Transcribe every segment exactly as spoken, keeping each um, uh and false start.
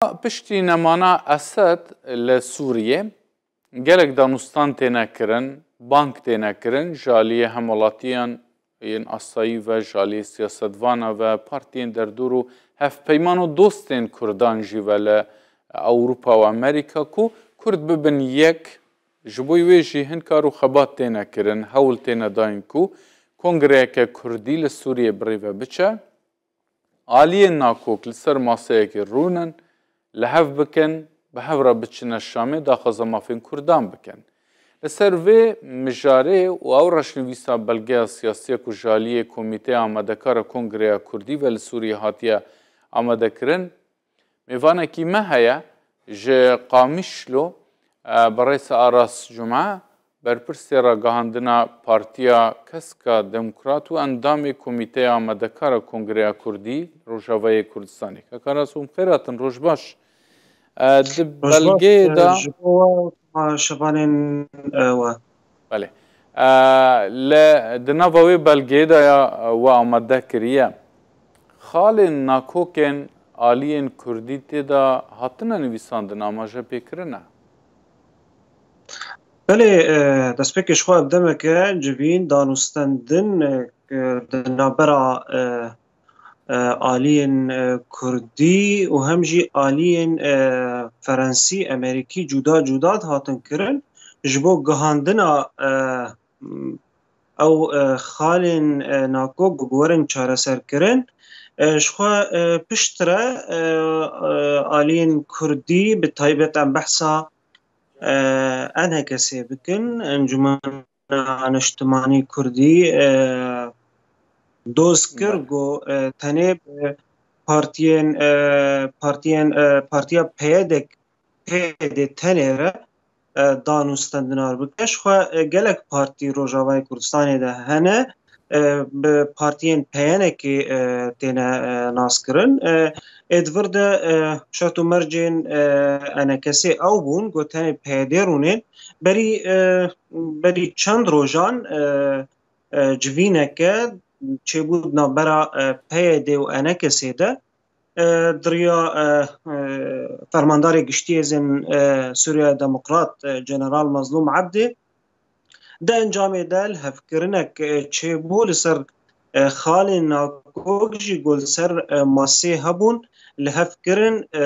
Piştî nemana Esed li Sûriyê gelek danûstan têne kirin, bang têne kirin ji aliyê hemwelatiyan yên asayî ve, ji aliyê siyasetvana ve, partiyên derdor û hevpeyman û dostên Kurdan jî ve li Ewropa û Amerîka ku Kurd bibin yek. Ji bo wê jî hin kar û xebat têne kirin, hewl têne dayîn ku kongreyeke Kurdî li Sûriyê bi rê ve biçe. Aliyên nakok li ser maseyekê rûnin, li hev bikin, bi hev re biçine Şamê, daxwaza mafên Kurdan bikin. Li ser vê mijarê û ew reşnivîsa belgeya siyasî ye ku ji aliyê Komîteya Amadekar a Kongreya Kurdî ve li Sûriyê hatiye amadekirin, mêvanekî me heye ji Qamişlo, e, Birêz Aras Cuma, berpirsê ragihandina Partiya Keska Demokrat û endamê Komîteya Amadekar a Kongreya Kurdî Rojavayê Kurdistanê. Kak Aras, hûn bi xêr hatin, roj baş. E, di Roj baş, belgeyê e, de ji bo we û şevanên, e, we. Belê. E, li, di nava wê belgeyê de ya, e, we amade kiriye. Xalên nakokên aliyên Kurdî tê de hatine nivîsandin, amaje pê kirine? Belê, e, destpêkê ji xwe ev demeke civîn danûstendin, e, di navbera, e, e, aliyên, e, Kurdî û hem jî aliyên, e, Ferensî, Amerîkî cuda cuda dihatin kirin. Ji bo gihandina, e, ew, e, xalên, e, nakok ku werin çareserkirin, e, ji xwe, e, piştre, e, e, aliyên Kurdî, bi taybet em behsa, e, N H K S bikin, Encûmena Niştimanî Kurdî, e, doz kir, Belê. ku, e, tenê bi partiyên, e, partiyên, e, partiya P Y D, P Y D tenê re, e, danûstendina bike. Ji xwe, e, gelek partî Rojavayê Kurdistanê de hene, e, bi partiyên P Y N K, e, têne, e, naskirin. E, ê di vir de, e, şert û mercên, e, N H K S ew bûn, ku tenê P Y D rûnên. Berî, e, berî çend rojan, e, e, civîneke çêbû di navbera, e, P Y D û N H K S de, e, di riya, e, e, Fermandarê Giştî Hêzên, e, Sûriya Demokrat, e, General Mazlûm Ebdî, di encamê de lihevkirinek, e, çêbû li ser, e, xalên nakok jî ku li ser, e, masê hebûn, lihev kirin, e,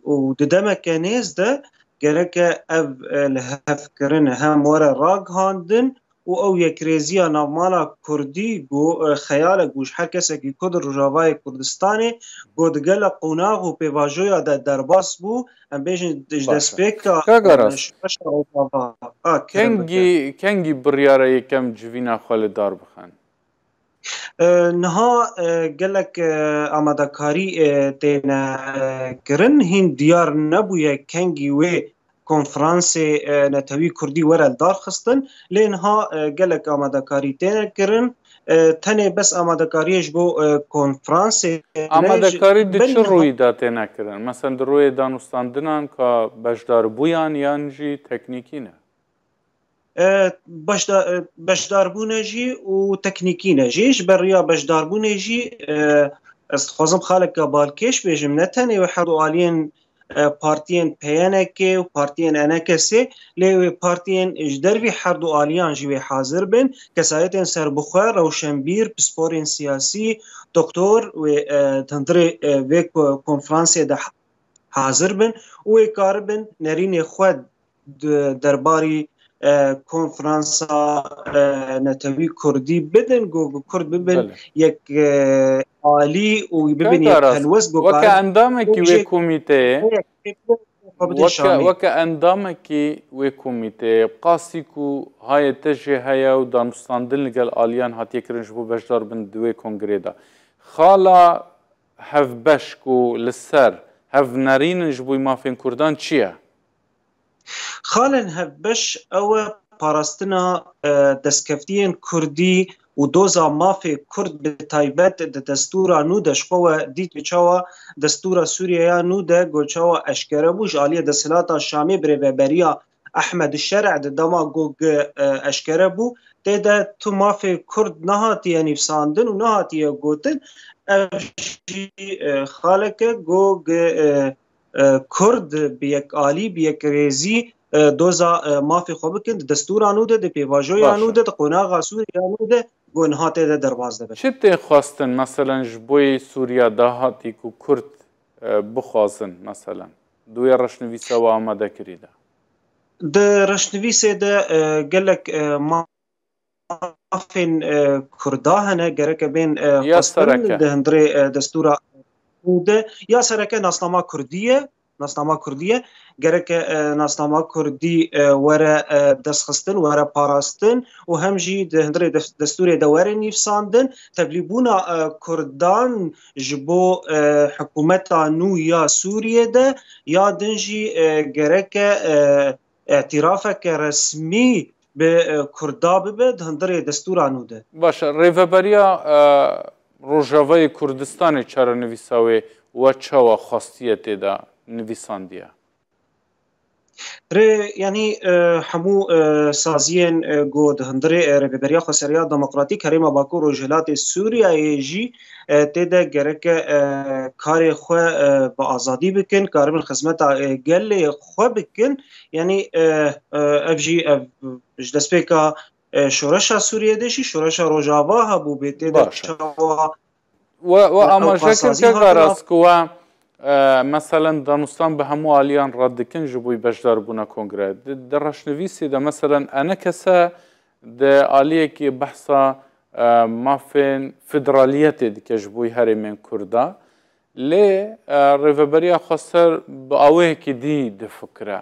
û di demeke nêz de gereke ev, e, lihevkirin hem were ragihandin û ew yekrêziya navmala Kurdî ku, e, xeyalek bû ji her kesekî ku di Rojavayê Kurdistanê ku di gele qonax û pêvajoya de derbas bû, em bêjin ji Baş e. destpêka, Kak Aras, e, şoreşa Rojava, a, kerem bike. kengî, kengî biryara yekem civîna xwe li dar bixin? E, niha, e, gelek, e, amadekarî, e, têne, e, kirin. Hîn diyar nebûye kengî wê konferansê, e, netewî Kurdî were darxistin. Lê niha, e, gelek amadekarî têne kirin. E, tenê bes amadekariyê ji bo, e, konferansê ne, ji Amadekarî di berî çi niha rûyî de têne kirin? Mesela di rûyê danûstandinan ka beşdarbûyan yan jî teknîkî ne? E, beşda-, e, beşdarbûne jî û teknîkî ne jî. Ji ber riya beşdarbûnê jî, e, ez dixwazim xaleke balkêş bêjim, ne tenê wê her du aliyên, e, partiyên P Y N K û partiyên N H K S, lê wê partiyên ji dervî her du aliyan jî wê hazir bin. Kesayetên serbixwe, rewşenbîr, pisporên siyasî, doktor wê, e, di hundirê, e, vê ko-, konferansê de hazir bin û wê karibin nerînê xwe di derbarî, e, konferansa, e, netewî Kurdî bidin, ku, ku Kurd bibin Belê. yek, e, alî û bibin Kak yek Aras, helwest, ku weke karin endamekî wê komîteyê, weke, weke endamekî wê komîteyê, qasî ku hayê te jê heye û danûstandin li gel aliyan hatiye kirin ji bo beşdar bin di wê kongrê de. Xala hevbeş ku li ser hev nerînin ji bo mafên Kurdan çi ye? Xalên hevbeş ew e parastina, e, destkeftiyên Kurdî û doza mafê Kurd bi taybet di destûra nû de ji xwe we dît wê çawa destûra Sûriyeya nû de got çawa eşkere bû ji aliyê desthilata Şamê birêveberiya Ehmed Şer'e di dema got gi, e, eşkere bû. Tê de tu mafê Kurd nehatiye nivîsandin û nehatiye gotin. Ev jî, e, xaleke got gi, e, e, Kurd bi yekalî, bi yekrêzî, e, doza, e, mafê xwe bikin, di destûra nû de, di pêvajoya Baş e. nû de, di qonaxa Sûriya nû de, ku niha tê de derbas dibin. Çi tê xwestin, meselen, ji bo yê Sûriya dahatî ku Kurd, e, bixwazin, meselen, di wê reşnivîsa we amade kirî de? Di reşnivîsê de, e, gelek, e, mafên, e, Kurda hene, gereke bên, e, Ya xwestin sereke. di hundirê, e, destûra de. Ya sereke nasnama Kurdî ye, nasnama Kurdî ye. Gereke, e, nasnama Kurdî, e, were, e, destxistin, were parastin û hem jî di hundirê des-, destûrê de were nivîsandin. Tevlîbûna, e, Kurdan ji bo, e, hikûmeta nû ya Sûriyê de ya din jî, e, gereke, e, îtirafeke resmî bi, e, Kurda bibe di hundirê destûra nû de. Baş e, rêveberiya, e, Rojavayê Kurdistanê çarenivîsa wê we çawa xwestiye tê de nivîsandiye? Rê, yanî, e, hemû, e, saziyên, e, ku di hundirê, e, Rêveberiya Xweseriya Demokratîk Herêma Bakur Rojhilatê Sûriyeyê jî, e, tê de gereke, e, karê xwe, e, bi azadî bikin, karibin xizmeta, e, gelê xwe bikin. Yanî, e, e, ev jî, ev ji destpêka, e, şoreşa Sûriyê de jî, şoreşa Rojava hebû bê tê de Baş e. çawa We, we Ew amaje kir xwesazî ke hatina garas ku we, e, meselen danûstan bi hemû aliyan red dikin ji bo beşdarbûna kongre. Di, di reşnivîsê de meselen enekese di aliyekî behsa, e, mafên federaliyetê dike ji bo herêmên Kurda. Lê, e, rêveberiya xweser bi aweyekî dî difikire.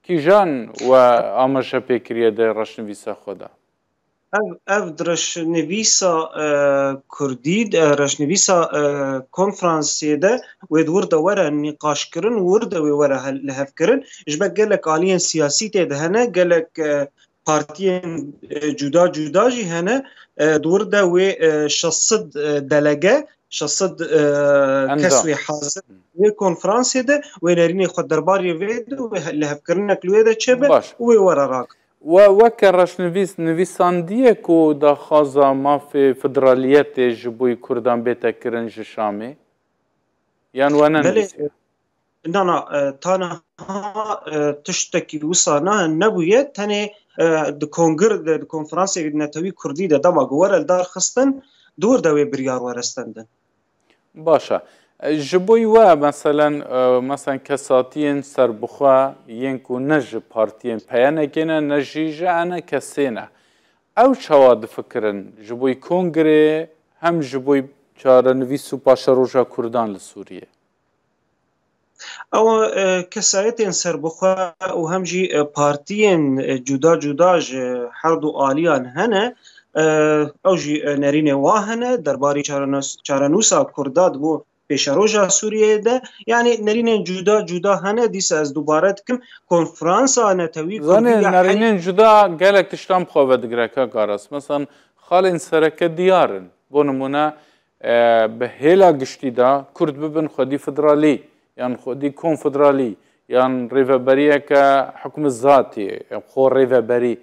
Kîjan we amaje pê kiriye di reşnivîsa xwe de? Ev, ev di reşnivîsa, e, Kurdî, e, reşnivîsa, e, konferansê de wê di wir de were nîqaşkirin, wir de wê were hel-, lihevkirin. Ji ber gelek aliyên siyasî tê de hene, gelek, e, partiyên, e, cuda cuda jî hene. E, di wir de wê, e, şeş sed, e, delege, şeş sed, e, Endam. kes wê hazir wê konferansê de wê nerînê xwe derbarê vê de wê he-, lihevkirinek li wê de çêbe Baş. û wê were rak. We weke reşnivîs nivîsandiye ku daxwaza mafê federaliyetê ji bo Kurdan bête kirin ji Şamê? Yan we Belê, nenivîsiye? Na, na, e, ta niha, e, tiştekî wisa ne, nebûye. Tenê, e, di kongir de, di konferansê netewî Kurdî de dema ku were li dar xistin, di wir de wê biryar were stendin. Baş e. E, ji bo we, meselen, e, meselen kesatiyên serbixwe yên ku ne ji partiyên P Y N'ê ne, ne jî ji enekesê ne. Ew çawa difikirin ji bo kongrê hem ji bo çarenivîs û paşeroja Kurdan li Sûriyê? Ew, e, kesayetên serbixwe û hem jî, e, partiyên, e, cuda cuda ji her du aliyan hene. E, ew jî, e, nerînê wa hene derbarê çarenus-, çarenûsa Kurda di bo pêşeroja Sûriyeyê de. Yanî nerînên cuda cuda hene. Dîsa ez dubare dikim, konferansa netewî Kurdî Zanê, ya herî nerînên cuda gelek tiştan bi xwe ve digire, kak Aras. Meselan, xalên sereke diyar in. Bo nimûne, e, bi hêla giştî de Kurd bibin xwedî federalî, yan xwedî konfederalî, yan rêveberiyeke hikûmet zatî, xwe rêveberî.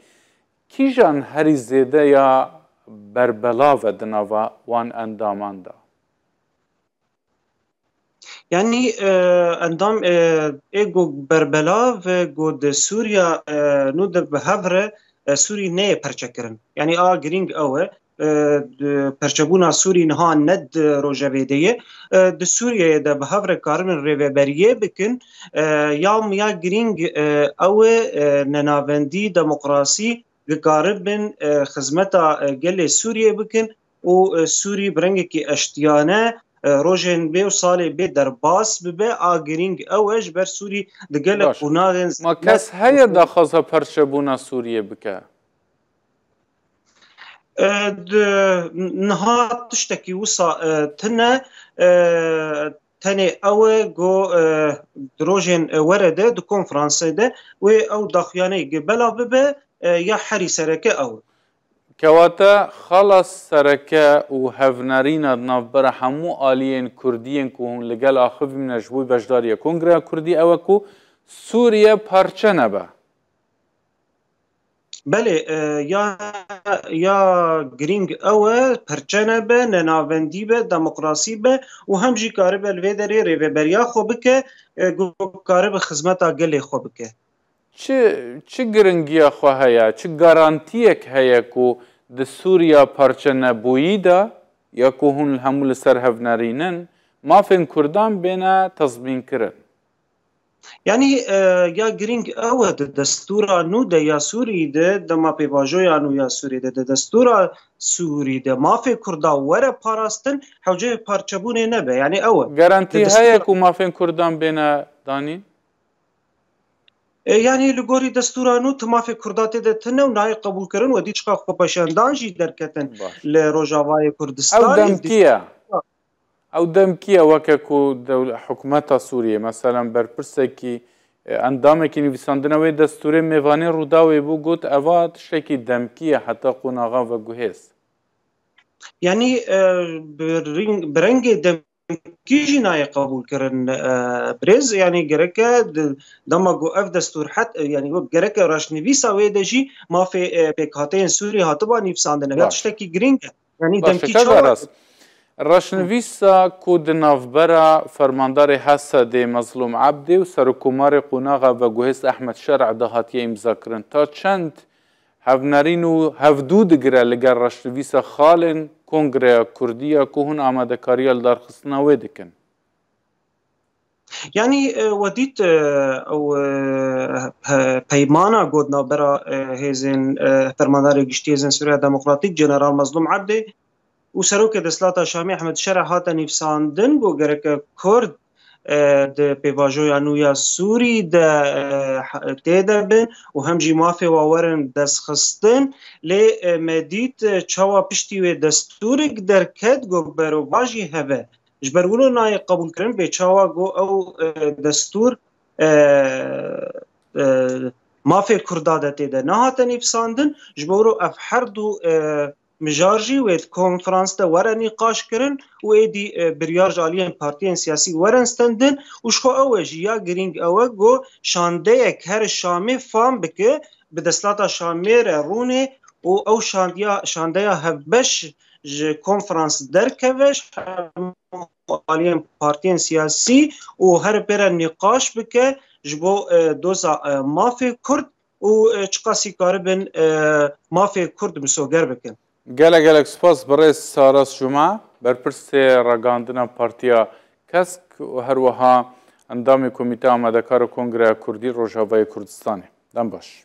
Kîjan herî zêde ya berbelav e di nava wan endaman de? Yanî, e, endam, e, ê ku berbelav, e, ku di Sûriya, e, nû de bi hev re, e, Sûrî neyê perçekirin. Yanî a girîng ew e, e, di perçebûna Sûrî niha ne di rojevê de ye. E, di Sûriyeyê de bi hev re karibin rêveberiyê bikin. E, ya, ya girîng, e, ew e, e, nenavendî, demokrasî, dikaribin, e, xizmeta, e, gelê Sûriyê bikin û, e, Sûrî bi rengekî eştiyane, e, rojên bê û salê bê derbas bibe. A girîng ew e, ji ber Sûrî di gelek Baş. qonaxên Ma kes heye daxwaza perçebûna Sûriyê bike? E, di, niha tiştekî wisa, e, tune, e, tenê ew e ku, e, di rojên, e, were de, di konferansê de wê ew daxuyanî belav bibe, e, ya herî sereke ew e. Kewate xala sereke û hevnerîna di navbera hemû aliyên Kurdî yên ku hûn li gel axivî min e ji bo beşdariya Kongreya Kurdî ew e ku Sûriye parçe nebe. Belê, e, ya, ya girîng ew e, perçe nebe, nenavendî be, demokrasî be û hem jî karibe li vê derê rêveberiya xwe bike, e, ku karibe xizmeta gelê xwe bike. Çi, çi giringiya xwe heye, çi garantiyek heye ku di Sûriya parçenebûyî de, ya ku hûn hemû li ser hev nerînin, mafên Kurdan bêne tezmînkirin? Yanî, e, ya girîng ew e, di destûra nû de ya Sûrî de, dema pêvajoya nû ya Sûrî de, di destûra Sûrî de mafê Kurda were parastin, hewceyê parçebûnê nebe. Yanî ew e. Garantî heye ku mafên Kurdan bêne danîn? E, yanî li gorî destûra nû tu mafê Kurda tê de tune û nayê qebûlkirin, we dî çiqa xwepêşandan jî derketin li Rojavayê Kurdistanê. Ew demkî ye. Ew demkî ye weke ku dewl-, hikûmeta Sûriyê, meselen berpirsekî, e, endamekî nivîsandina wê destûrê mêvanê Rûdawê bû, got, eva tiştekî demkî ye heta qonaxa veguhêz. Yanî, e, bi ring-, bi rengê demkî jî nayê qebûlkirin, e, birêz, yanî gereke di-, dema ku ev destûr het, e, yanî wek gereke raşnivîsa wê de jî mafê, e, pêkhateyên Sûrî hatiba nivîsandin. Ev tiştekî girîng e. Yanî demkî çawa? Baş e, Raşnivîsa ku di navbera fermandarê Hesedê Mezlûm Ebdê û serokkomarê qonaxa veguhêz Ehmed Şer'a de hatiye îmzakirin, ta çend hevnerîn û hevdû digire li gel raşnivîsa xalên Kongreya Kurdî ya ku hûn amadekariya lidarxistina wê dikin? Yanî, e, we dît, e, ew, e, pe-, peymana got navbera, e, hêzên, e, fermandarê giştî Hêzên Sûriya Demokratîk, General Mezlûm Ebdê û Serokê Desthilata Şamê Ehmed Şer'a hate nivîsandin, got gereke Kurd, e, di pêvajoya nû ya Sûrî de, e, ha-, tê de bin û hem jî mafê wa werin destxistin. Lê, e, me dît, e, çawa piştî wê destûrik derket, got berovajî heve. Ji ber wilo nayê qebûlkirin, bê çawa got ew, e, destûr, e, e, mafê Kurda de tê de nehate nivîsandin, ji bo wilo ev her du, e, mijar jî wê di konferans de were nîqaş kirin û êdî, e, biryar ji aliyên partiyên siyasî werin stendin û ji xwe ew e jî ya girîng ew e got şandeyek here Şamê fam bike, bi desthilata Şamê re rûnê û ew şandiya, şandeya hevbeş ji konferans derkeve, ji hemû aliyên partiyên siyasî û here pê re nîqaş bike ji bo, e, doza, e, mafê Kurd û, e, çiqasî karibin, e, mafê Kurd misoger bikin. Gelek gelek spas birêz Saras Cuma, berpirsê ragihandina Partiya Kesk û her wiha endamê Komîteya Amadekar û Kongreya Kurdî Rojavayê Kurdistanê. Dem baş.